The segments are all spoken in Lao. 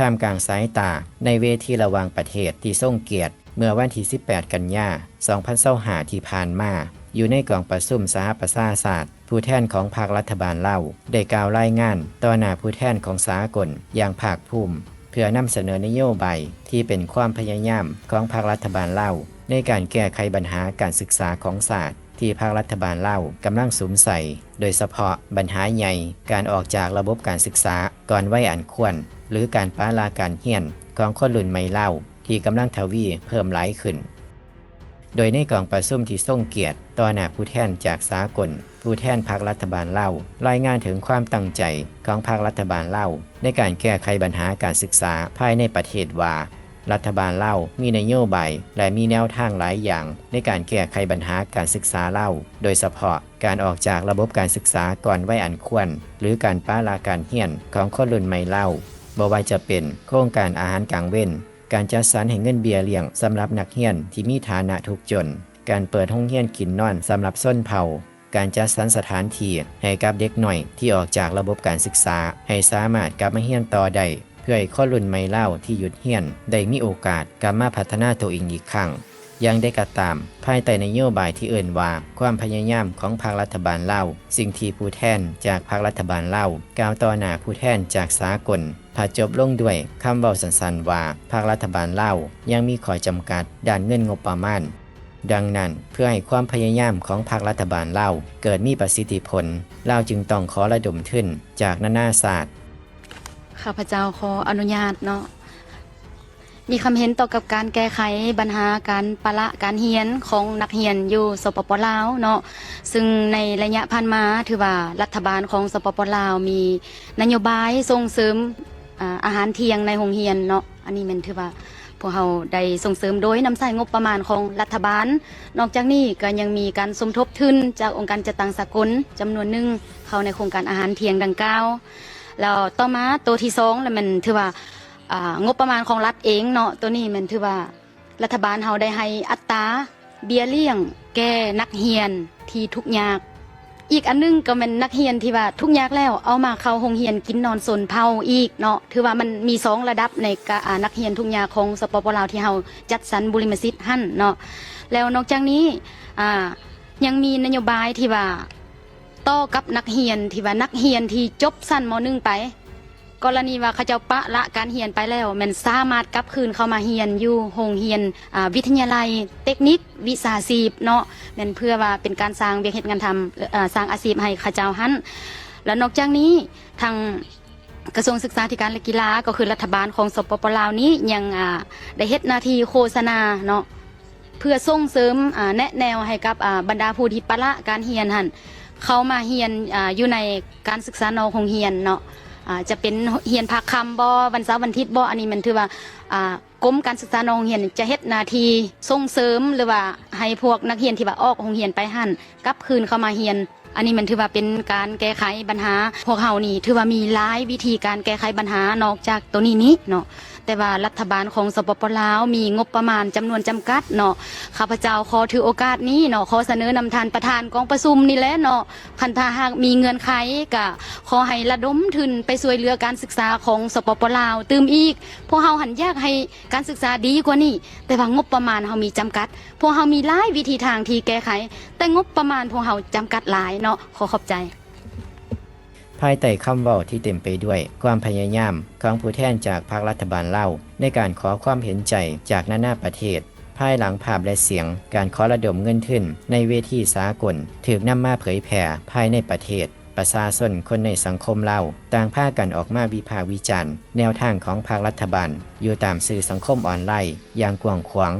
ທ່າມກາງສາຍຕາໃນເວທີລະຫວ່າງປະເທດທີ່ຊົງກຽດ ເມື່ອວັນທີສິບແປດ ກັນຍາ ສອງພັນຊາວຫ້າ ທີ່ຜ່ານມາ, ຢູ່ໃນກອງປະຊຸມສະຫະປະຊາຊາດ, ຜູ້ແທນຂອງພັກລັດຖະບານລາວ ໄດ້ກ່າວລາຍງານຕໍ່ໜ້າຜູ້ແທນຂອງສາກົນຢ່າງພາກພູມ ເພື່ອນຳສະເໜີນະໂຍບາຍທີ່ເປັນຄວາມພະຍາຍາມຂອງພັກລັດຖະບານລາວ ໃນການແກ້ໄຂບັນຫາການສຶກສາຂອງຊາດ ທີ່ພັກລັດຖະບານລາວກຳລັງສຸມໃສ່, ໂດຍສະເພາະບັນຫາໃຫຍ່ ການອອກຈາກລະບົບການສຶກສາກ່ອນໄວອັນຄວນ ຫຼື ການປະລະການຮຽນຂອງຄົນລຸ້ນໃໝ່ລາວ ທີ່ກຳລັງທະວີເພີ່ມຫຼາຍຂຶ້ນ. ໂດຍໃນກອງປະຊຸມທີ່ຊົງກຽດຕໍ່ໜ້າຜູ້ແທນຈາກສາກົນ, ຜູ້ແທນພັກລັດຖະບານລາວລາຍງານເຖິງຄວາມຕັ້ງໃຈຂອງພັກລັດຖະບານລາວ ໃນການແກ້ໄຂບັນຫາການສຶກສາພາຍໃນປະເທດວ່າ ລັດຖະບານລາວມີນະໂຍບາຍ ແລະ ມີແນວທາງຫຼາຍຢ່າງໃນການແກ້ໄຂບັນຫາການສຶກສາລາວ, ໂດຍສະເພາະການອອກຈາກລະບົບການສຶກສາກ່ອນໄວອັນຄວນ ຫຼື ການປະລະການຮຽນຂອງຄົນລຸ້ນໃໝ່ລາວ, ບໍ່ວ່າຈະເປັນໂຄງການອາຫານກາງເວັນ, ການຈັດສັນໃຫ້ເງິນເບ້ຍລ້ຽງສຳລັບນັກຮຽນທີ່ມີຖານະທຸກຈົນ, ການເປີດໂຮງຮຽນກິນນອນສຳລັບຊົນເຜົ່າ, ການຈັດສັນສະຖານທີ່ໃຫ້ກັບເດັກນ້ອຍທີ່ອອກຈາກລະບົບການສຶກສາ ໃຫ້ສາມາດກັບມາຮຽນຕໍ່ໄດ້, ເພື່ອໃຫ້ຄົນລຸ້ນໃໝ່ລາວທີ່ຢຸດຮຽນໄດ້ມີໂອກາດກັບມາພັດທະນາໂຕເອງອີກຄັ້ງ. ຢ່າງໃດກໍຕາມ, ພາຍໃຕ້ນະໂຍບາຍທີ່ເອີ້ນວ່າຄວາມພະຍາຍາມຂອງພັກລັດຖະບານລາວ, ສິ່ງທີ່ຜູ້ແທນຈາກພັກລັດຖະບານລາວກ່າວຕໍ່ໜ້າຜູ້ແທນຈາກສາກົນ ພັດຈົບລົງດ້ວຍຄຳເວົ້າສັ້ນໆວ່າ ພັກລັດຖະບານລາວຍັງມີຂໍ້ຈຳກັດດ້ານເງິນງົບປະມານ. ດັ່ງນັ້ນ, ເພື່ອໃຫ້ຄວາມພະຍາຍາມຂອງພັກລັດຖະບານລາວເກີດມີປະສິດທິຜົນ, ລາວຈຶ່ງຕ້ອງຂໍລະດົມທຶນຈາກນານາຊາດ. ຂ້າພະເຈົ້າຂໍອະນຸຍາດເນາະ ມີຄຳເຫັນຕໍ່ກັບການແກ້ໄຂບັນຫາການປະລະການຮຽນຂອງນັກຮຽນຢູ່ ສປປ ລາວເນາະ, ຊຶ່ງໃນໄລຍະຜ່ານມາຖືວ່າລັດຖະບານຂອງ ສປປ ລາວ ມີນະໂຍບາຍສົ່ງເສີມ ອາ ອາຫານທ່ຽງໃນໂຮງຮຽນເນາະ. ອັນນີ້ແມ່ນຖືວ່າພວກເຮົາໄດ້ສົ່ງເສີມໂດຍນຳໃຊ້ງົບປະມານຂອງລັດຖະບານ. ນອກຈາກນີ້ກໍຍັງມີການສົມທົບທຶນຈາກອົງການຈັດຕັ້ງສາກົນຈຳນວນໜຶ່ງເຂົ້າໃນໂຄງການອາຫານທ່ຽງດັ່ງກ່າວ. ແລ້ວຕໍ່ມາໂຕທີສອງ ລະແມ່ນຖືວ່າ ອາ ງົບປະມານຂອງລັດເອງເນາະ, ໂຕນີ້ແມ່ນຖືວ່າ ລັດຖະບານເຮົາໄດ້ໃຫ້ອັດຕາເບ້ຍລ້ຽງແກ່ນັກຮຽນທີ່ທຸກຍາກ. ອີກອັນໜຶ່ງກໍແມ່ນນັກຮຽນທີ່ວ່າທຸກຍາກແລ້ວ ເອົາມາເຂົ້າໂຮງຮຽນກິນນອນຊົນເຜົ່າອີກເນາະ, ຖືວ່າມັນມີສອງລະດັບໃນກະ ອາ ນັກຮຽນທຸກຍາກຂອງ ສປປ ລາວ ທີ່ເຮົາຈັດສັນບຸລິມະສິດຫັ້ນເນາະ. ແລ້ວນອກຈາກນີ້ ອາ ຍັງມີນະໂຍບາຍທີ່ວ່າ ຕໍ່ກັບນັກຮຽນທີ່ວ່າ ນັກຮຽນທີ່ຈົບຊັ້ນ ມ.ໜຶ່ງ ໄປ, ກໍລະນີວ່າເຂົາເຈົ້າປະລະການຮຽນໄປແລ້ວ ແມ່ນສາມາດກັບຄືນເຂົ້າມາຮຽນຢູ່ໂຮງຮຽນ ອາ ວິທະຍາໄລເຕັກນິກວິຊາຊີບເນາະ, ແມ່ນເພື່ອວ່າເປັນການສ້າງວຽກເຮັດງານທຳ ເອີ ສ້າງອາຊີບໃຫ້ເຂົາເຈົ້າຫັ້ນ. ແລະນອກຈາກນີ້ ທາງກະຊວງສຶກສາທິການ ແລະ ກິລາ ກໍຄືລັດຖະບານຂອງ ສປປ ລາວ ນີ້ ຍັງ ອາ ໄດ້ເຮັດໜ້າທີ່ໂຄສະນາເນາະ ເພື່ອສົ່ງເສີມ ອາ ແນະແນວໃຫ້ກັບ ອາ ບັນດາຜູ້ທີ່ປະລະການຮຽນຫັ້ນ ເຂົ້າມາຮຽນ ອາ ຢູ່ໃນການສຶກສານອກໂຮງຮຽນເນາະ, ອາ ຈະເປັນຮຽນພາກຄ່ຳບໍ ວັນເສົາວັນທິດບໍ, ອັນນີ້ແມ່ນຖືວ່າ ອາ ກົມການສຶກສານອກໂຮງຮຽນຈະເຮັດໜ້າທີ່ສົ່ງເສີມ ຫຼືວ່າໃຫ້ພວກນັກຮຽນທີ່ວ່າອອກໂຮງຮຽນໄປຫັ້ນ ກັບຄືນເຂົ້າມາຮຽນ. ອັນນີ້ແມ່ນຖືວ່າເປັນການແກ້ໄຂບັນຫາ. ພວກເຮົານີ້ຖືວ່າມີຫຼາຍວິທີການແກ້ໄຂບັນຫານອກຈາກໂຕນີ້ນີ້ເນາະ, ແຕ່ວ່າລັດຖະບານຂອງ ສປປ ລາວ ມີງົບປະມານຈຳນວນຈຳກັດເນາະ. ຂ້າພະເຈົ້າຂໍຖືໂອກາດນີ້ເນາະ ຂໍສະເໜີນຳທ່ານປະທານກອງປະຊຸມນີ້ແຫຼະເນາະ, ຄັນຖ້າຫາກມີເງື່ອນໄຂ ກະຂໍໃຫ້ລະດົມທຶນໄປຊ່ວຍເຫຼືອການສຶກສາຂອງ ສປປ ລາວ ຕື່ມອີກ. ພວກເຮົາຫັ້ນຢາກໃຫ້ການສຶກສາດີກວ່ານີ້, ແຕ່ວ່າງົບປະມານເຮົາມີຈຳກັດ. ພວກເຮົາມີຫຼາຍວິທີທາງທີ່ແກ້ໄຂ, ແຕ່ງົບປະມານພວກເຮົາຈຳກັດຫຼາຍເນາະ. ຂໍຂອບໃຈ. ພາຍໃຕ້ຄຳເວົ້າທີ່ເຕັມໄປດ້ວຍຄວາມພະຍາຍາມຂອງຜູ້ແທນຈາກພັກລັດຖະບານລາວ ໃນການຂໍຄວາມເຫັນໃຈຈາກນານາປະເທດ, ພາຍຫຼັງພາບ ແລະ ສຽງການຂໍລະດົມເງິນທຶນໃນເວທີສາກົນຖືກນຳມາເຜີຍແຜ່ພາຍໃນປະເທດ, ປະຊາຊົນຄົນໃນສັງຄົມລາວ ຕ່າງພາກັນອອກມາວິພາກວິຈານແນວທາງຂອງພັກລັດຖະບານ ຢູ່ຕາມສື່ສັງຄົມອອນລາຍຢ່າງກວ້າງຂວາງ.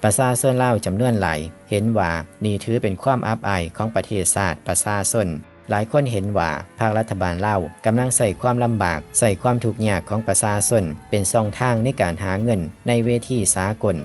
ປະຊາຊົນລາວຈຳນວນຫຼາຍເຫັນວ່າ ນີ້ຖືເປັນຄວາມອັບອາຍຂອງປະເທດຊາດປະຊາຊົນ. ຫຼາຍຄົນເຫັນວ່າ ພັກລັດຖະບານລາວກຳລັງໃຊ້ຄວາມລຳບາກ, ໃຊ້ຄວາມທຸກຍາກຂອງປະຊາຊົນເປັນຊ່ອງທາງໃນການຫາເງິນໃນເວທີສາກົນ,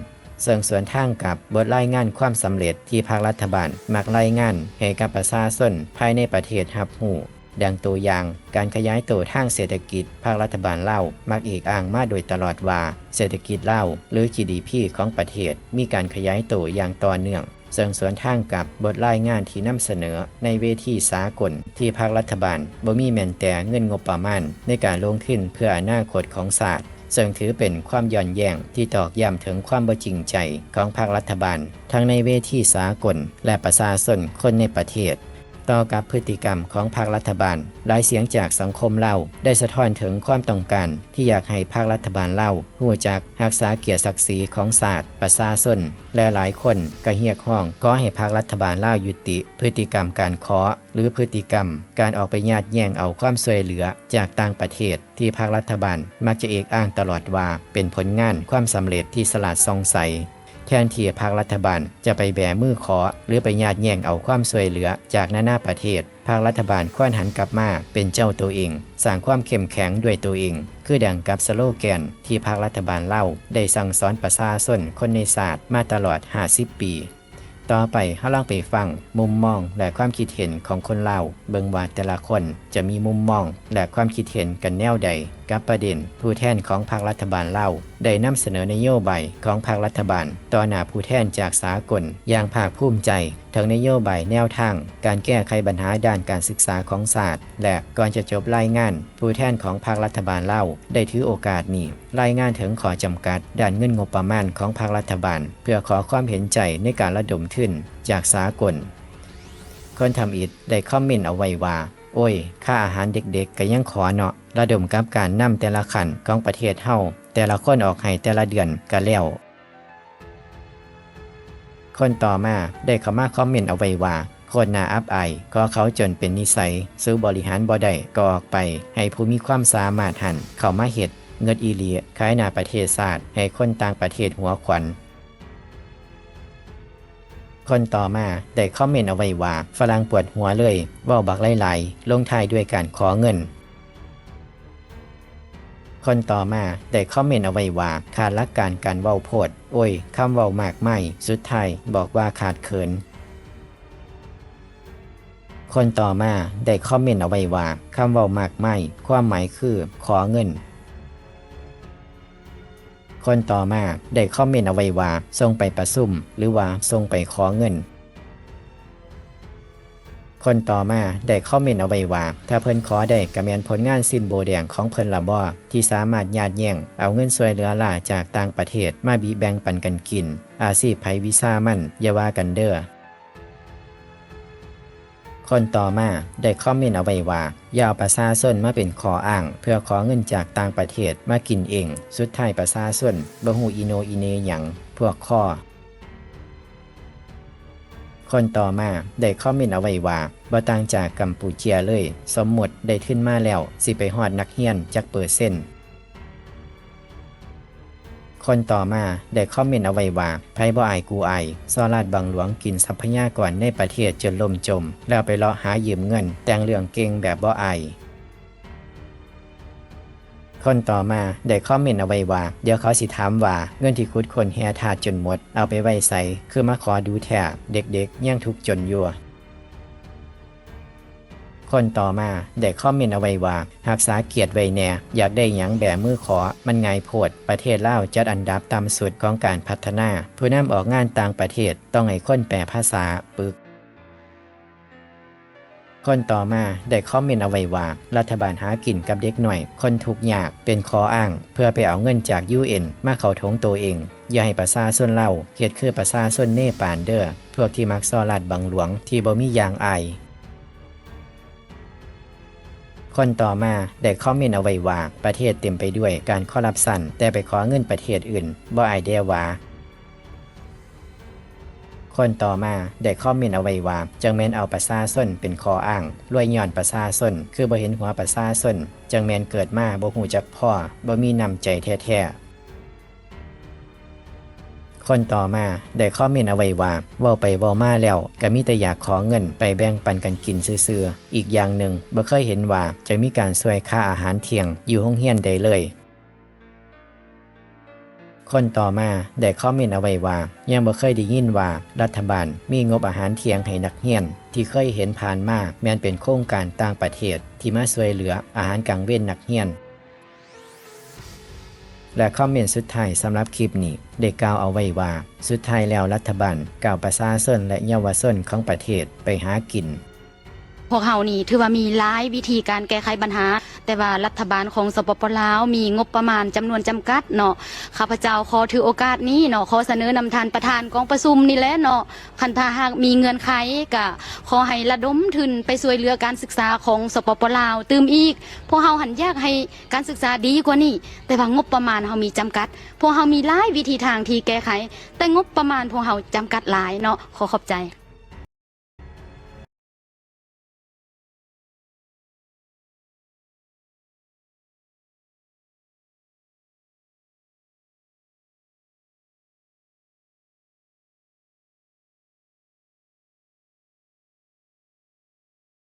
ເຊິ່ງສວນທາງກັບບົດລາຍງານຄວາມສຳເລັດທີ່ພັກລັດຖະບານມັກລາຍງານໃຫ້ກັບປະຊາຊົນພາຍໃນປະເທດຮັບຮູ້. ດັ່ງຕົວຢ່າງ, ການຂະຫຍາຍໂຕທາງເສດຖະກິດ, ພັກລັດຖະບານລາວມັກອີກອ້າງມາໂດຍຕະຫຼອດວ່າ ເສດຖະກິດລາວ ຫຼື ຈີດີພີ ຂອງປະເທດມີການຂະຫຍາຍໂຕຢ່າງຕໍ່ເນື່ອງ, ເຊິ່ງສວນທາງກັບບົດລາຍງານທີ່ນຳສະເໜີໃນເວທີສາກົນ ທີ່ພັກລັດຖະບານບໍ່ມີແມ່ນແຕ່ເງິນງົບປະມານໃນການລົງທຶນເພື່ອອະນາຄົດຂອງຊາດ, ເຊິ່ງຖືເປັນຄວາມຍ້ອນແຍ້ງທີ່ຕອກຢ້ຳເຖິງຄວາມບໍ່ຈິງໃຈຂອງພັກລັດຖະບານ ທັງໃນເວທີສາກົນ ແລະ ປະຊາຊົນຄົນໃນປະເທດ. ຕໍ່ກັບພຶດຕິກຳຂອງພັກລັດຖະບານ, ຫຼາຍສຽງຈາກສັງຄົມລາວໄດ້ສະທ້ອນເຖິງຄວາມຕ້ອງການທີ່ຢາກໃຫ້ພັກລັດຖະບານລາວຮູ້ຈັກຮັກສາກຽດສັກສີຂອງຊາດ, ປະຊາຊົນ ແລະ ຫຼາຍຄົນກໍຮຽກຮ້ອງຂໍໃຫ້ພັກລັດຖະບານລາວຍຸຕິພຶດຕິກຳການຂໍ ຫຼື ພຶດຕິກຳການອອກໄປຍາດແຍ່ງເອົາຄວາມຊ່ວຍເຫຼືອຈາກຕ່າງປະເທດ ທີ່ພັກລັດຖະບານມັກຈະເອກອ້າງຕະຫຼອດວ່າເປັນຜົນງານຄວາມສຳເລັດທີ່ສະຫຼາດສ່ອງໃສ. ແທນທີ່ພັກລັດຖະບານຈະໄປແບມືຂໍ ຫຼື ໄປຍາດແຍ່ງເອົາຄວາມຊ່ວຍເຫຼືອຈາກນານາປະເທດ, ພັກລັດຖະບານຄວນຫັນກັບມາເປັນເຈົ້າໂຕເອງ, ສ້າງຄວາມເຂັ້ມແຂງດ້ວຍໂຕເອງ, ຄືດັ່ງກັບສະໂລແກນທີ່ພັກລັດຖະບານລາວໄດ້ສັ່ງສອນປະຊາຊົນຄົນໃນຊາດມາຕະຫຼອດຫ້າສິບປີ. ຕໍ່ໄປເຮົາລອງໄປຟັງມຸມມອງ ແລະ ຄວາມຄິດເຫັນຂອງຄົນລາວ ເບິ່ງວ່າແຕ່ລະຄົນຈະມີມຸມມອງ ແລະ ຄວາມຄິດເຫັນກັນແນວໃດກັບປະເດັນຜູ້ແທນຂອງພັກລັດຖະບານລາວ ໄດ້ນຳສະເໜີນະໂຍບາຍຂອງພັກລັດຖະບານຕໍ່ໜ້າຜູ້ແທນຈາກສາກົນຢ່າງພາກພູມໃຈ ເຖິງນະໂຍບາຍແນວທາງການແກ້ໄຂບັນຫາດ້ານການສຶກສາຂອງຊາດ ແລະ ກ່ອນຈະຈົບລາຍງານ, ຜູ້ແທນຂອງພັກລັດຖະບານລາວໄດ້ຖືໂອກາດນີ້ ລາຍງານເຖິງຂໍ້ຈຳກັດດ້ານເງິນງົບປະມານຂອງພັກລັດຖະບານ ເພື່ອຂໍຄວາມເຫັນໃຈໃນການລະດົມທຶນຈາກສາກົນ. ຄົນທຳອິດໄດ້ຄອມເມັນເອົາໄວ້ວ່າ, ໂອ້ຍ, ຄ່າອາຫານເດັກໆກໍຍັງຂໍເນາະ, ລະດົມກັບການນຳແຕ່ລະຂັ້ນຂອງປະເທດເຮົາ, ແຕ່ລະຄົນອອກໃຫ້ແຕ່ລະເດືອນກໍແລ້ວ. ຄົນຕໍ່ມາໄດ້ເຂົ້າມາຄອມເມັນເອົາໄວ້ວ່າ, ໂຄດໜ້າອັບອາຍ, ກໍເຂົາຈົນເປັນນິໄສ, ສູບໍລິຫານບໍ່ໄດ້ກໍອອກໄປ, ໃຫ້ຜູ້ມີຄວາມສາມາດຫັ້ນເຂົ້າມາເຮັດ, ເງິດອີ່ຫຼີ, ຂາຍໜ້າປະເທດຊາດໃຫ້ຄົນຕ່າງປະເທດຫົວຂວັນ. ຄົນຕໍ່ມາໄດ້ຄອມເມັນເອົາໄວ້ວ່າ, ຝຣັ່ງປວດຫົວເລີຍ, ເວົ້າບັກຫຼາຍໆ, ລົງທ້າຍດ້ວຍການຂໍເງິນ. ຄົນຕໍ່ມາໄດ້ຄອມເມັນເອົາໄວ້ວ່າ, ຂາດຫຼັກການການເວົ້າໂພດ, ໂອ້ຍ, ຄຳເວົ້າມາກມາຍ, ສຸດທ້າຍບອກວ່າຂາດເຂີນ. ຄົນຕໍ່ມາໄດ້ຄອມເມັນເອົາໄວ້ວ່າ, ຄຳເວົ້າມາກມາຍ, ຄວາມໝາຍຄື ຂໍເງິນ. ຄົນຕໍ່ມາໄດ້ຄອມເມັນເອົາໄວ້ວ່າ, ສົ່ງໄປປະຊຸມ ຫຼືວ່າສົ່ງໄປຂໍເງິນ. ຄົນຕໍ່ມາໄດ້ຄອມເມັນເອົາໄວ້ວ່າ, ຖ້າເພິ່ນຂໍໄດ້ກໍແມ່ນຜົນງານຊິນໂບແດງຂອງເພິ່ນລະບໍ ທີ່ສາມາດຍາດແຍ່ງເອົາເງິນຊ່ວຍເຫຼືອລ້າຈາກຕ່າງປະເທດມາບິແບ່ງປັນກັນກິນ, ອາຊີບໃຜວິຊາມັນ, ຢ່າວ່າກັນເດີ້. ຄົນຕໍ່ມາໄດ້ຄອມເມັນເອົາໄວ້ວ່າ, ຢ່າເອົາປະຊາຊົນມາເປັນຂໍ້ອ້າງເພື່ອຂໍເງິນຈາກຕ່າງປະເທດມາກິນເອງ, ສຸດທ້າຍປະຊາຊົນບໍ່ຮູ້ອີໂໜອີເໜຫຍັງ, ພວກຄໍ. ຄົນຕໍ່ມາໄດ້ຄອມເມັນເອົາໄວ້ວ່າ, ບໍ່ຕ່າງຈາກກຳປູເຈຍເລີຍ, ສົມມຸດໄດ້ທຶນມາແລ້ວ, ຊິໄປຮອດນັກຮຽນຈັກເປີເຊັນ? ຄົນຕໍ່ມາໄດ້ຄອມເມັນເອົາໄວ້ວ່າ, ໃຜບໍ່ອາຍກູອາຍ, ສໍ້ລາດບັງຫຼວງກິນຊັບພະຍາກອນໃນປະເທດຈົນລົ້ມຈົມ, ແລ້ວໄປເລາະຫາຢືມເງິນ, ແຕ່ງເລື່ອງເກັ່ງແບບບໍ່ອາຍ. ຄົນຕໍ່ມາໄດ້ຄອມເມັນເອົາໄວ້ວ່າ, ດຽວເຂົາຊິຖາມວ່າ ເງິນທີ່ຂຸດຄົ້ນແຮ່ທາດຈົນໝົດ ເອົາໄປໄວ້ໃສ, ຄືມາຂໍດູແທ້, ເດັກໆຍັງທຸກຈົນຢູ່. ຄົນຕໍ່ມາໄດ້ຄອມເມັນເອົາໄວ້ວ່າ, ຮັກສາກຽດໄວ້ແດ່, ຢາກໄດ້ຫຍັງແບມືຂໍ, ມັນງ່າຍໂພດ, ປະເທດລາວຈັດອັນດັບຕ່ຳສຸດຂອງການພັດທະນາ, ຜູ້ນຳອອກງານຕ່າງປະເທດຕ້ອງໃຫ້ຄົນແປພາສາ, ປຶກ. ຄົນຕໍ່ມາໄດ້ຄອມເມັນເອົາໄວ້ວ່າ, ລັດຖະບານຫາກິນກັບເດັກນ້ອຍຄົນທຸກຍາກເປັນຂໍ້ອ້າງເພື່ອໄປເອົາເງິນຈາກ ຢູເອັນ ມາເຂົ້າຖົງໂຕເອງ, ຢ່າໃຫ້ປະຊາຊົນລາວເຮັດຄືປະຊາຊົນເນປານເດີ້, ພວກທີ່ມັກສໍ້ລາດບັງຫຼວງທີ່ບໍ່ມີຢ່າງອາຍ. ຄົນຕໍ່ມາໄດ້ຄອມເມັນເອົາໄວ້ວ່າ, ປະເທດເຕັມໄປດ້ວຍການຄໍຣັບຊັນ, ແຕ່ໄປຂໍເງິນປະເທດອື່ນ, ບໍ່ອາຍແດ່ຫວາ? ຄົນຕໍ່ມາໄດ້ຄອມເມັນເອົາໄວ້ວ່າ, ຈັ່ງແມ່ນເອົາປະຊາຊົນເປັນຂໍ້ອ້າງ, ລວຍຍ້ອນປະຊາຊົນ, ຄືບໍ່ເຫັນຫົວປະຊາຊົນ, ຈັ່ງແມ່ນເກີດມາບໍ່ຮູ້ຈັກພໍ, ບໍ່ມີນ້ຳໃຈແທ້ໆ. ຄົນຕໍ່ມາໄດ້ຄອມເມັນເອົາໄວ້ວ່າ, ເວົ້າໄປເວົ້າມາແລ້ວກໍມີແຕ່ຢາກຂໍເງິນໄປແບ່ງປັນກັນກິນຊື່ໆ. ອີກຢ່າງໜຶ່ງ, ບໍ່ເຄີຍເຫັນວ່າຈະມີການຊ່ວຍຄ່າອາຫານທ່ຽງຢູ່ໂຮງຮຽນໃດເລີຍ. ຄົນຕໍ່ມາໄດ້ຄອມເມັນເອົາໄວ້ວ່າ, ຍັງບໍ່ເຄີຍໄດ້ຍິນວ່າລັດຖະບານມີງົບອາຫານທ່ຽງໃຫ້ນັກຮຽນ, ທີ່ເຄີຍເຫັນຜ່ານມາແມ່ນເປັນໂຄງການຕ່າງປະເທດທີ່ມາຊ່ວຍເຫຼືອອາຫານກາງເວັນນັກຮຽນ. ແລະ ຄອມເມັນສຸດທ້າຍສຳລັບຄລິບນີ້ໄດ້ກ່າວເອົາໄວ້ວ່າ, ສຸດທ້າຍແລ້ວລັດຖະບານກໍເອົາປະຊາຊົນ ແລະ ເຍົາວະຊົນຂອງປະເທດໄປຫາກິນ. ພວກເຮົານີ້ຖືວ່າມີຫຼາຍວິທີການແກ້ໄຂບັນຫາ ແຕ່ວ່າລັດຖະບານຂອງ ສປປ ລາວ ມີງົບປະມານຈຳນວນຈຳກັດເນາະ. ຂ້າພະເຈົ້າຂໍຖືໂອກາດນີ້ເນາະ ຂໍສະເໜີນຳທ່ານປະທານກອງປະຊຸມນີ້ແຫຼະເນາະ, ຄັນຖ້າຫາກມີເງື່ອນໄຂ ກະຂໍໃຫ້ລະດົມທຶນໄປຊ່ວຍເຫຼືອການສຶກສາຂອງ ສປປ ລາວ ຕື່ມອີກ. ພວກເຮົາຫັ້ນຢາກໃຫ້ການສຶກສາດີກວ່ານີ້, ແຕ່ວ່າງົບປະມານເຮົາມີຈຳກັດ. ພວກເຮົາມີຫຼາຍວິທີທາງທີ່ແກ້ໄຂ, ແຕ່ງົບປະມານພວກເຮົາຈຳກັດຫຼາຍເນາະ. ຂໍຂອບໃຈ.